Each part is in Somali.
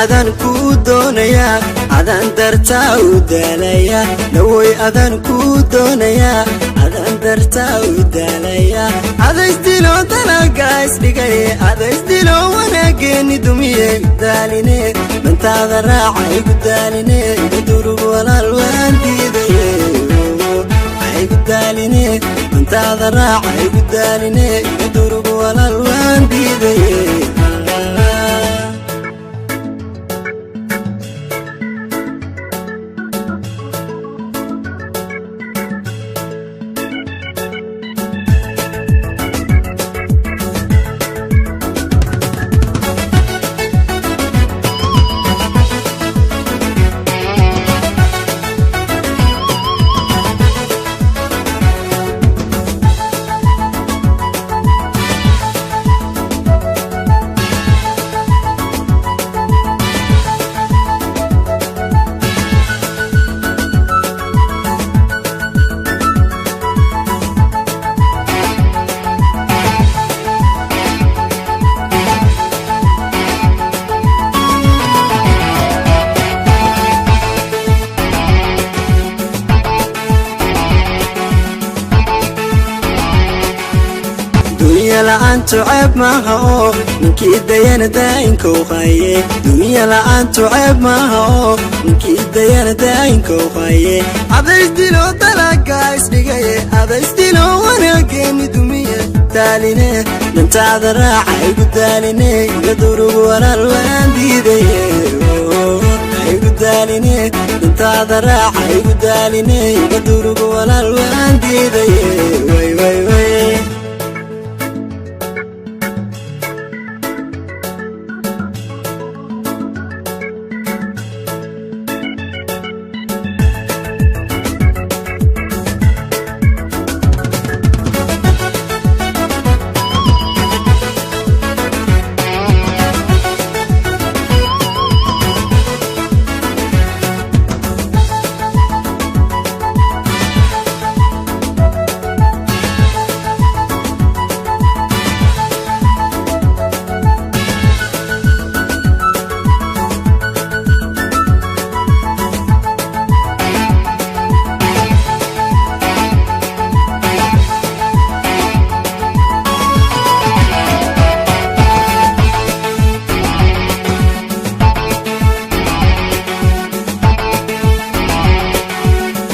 Adaan kuu doonayaa, adaan dartaa u daalaya. Dawoy, adaan kuu doonayaa, adaan dartaa u daalaya. Adaysdilo dalaga isdhigay, adaysdilo wanaageeni dumiye. Daaline, dantaada raaca, igu daaline, iga durug walaal, waan diidaye. Igu daaline, dantaada raaca, igu daaline, iga durug walaal, waan diidaye. Dunya la'aantu ceeb maaha oo ninkii dayana daa'inkow qaye. Dunya la'aantu ceeb maaha oo ninkii dayana daa'inkow qaye. Adaysdilo dalaga isdhigaye, adaysdilo wanaageeni dumiye. Daaline, dantaada raaca, igu daaline, iga durug walaal, waan diidaye. Igu daaline, dantaada raaca, igu daaline, iga durug walaal, waan diidaye. Way way way.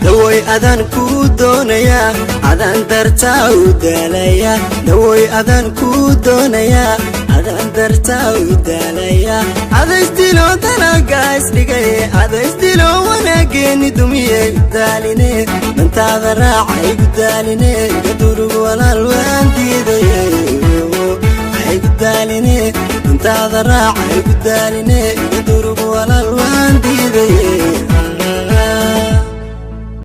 Dawoy, adaan kuu doonayaa, adaan dartaa u daalaya. Dawoy, adaan kuu doonayaa, adaan dartaa u daalaya. Adaysdilo dalaga isdhigay, adaysdilo wanaageeni dumiye. Daaline, dantaada raaca, igu daaline, iga durug walaal, waan diidaye. Igu daaline, dantaada raaca, igu daaline, iga durug walaal, waan diidaye.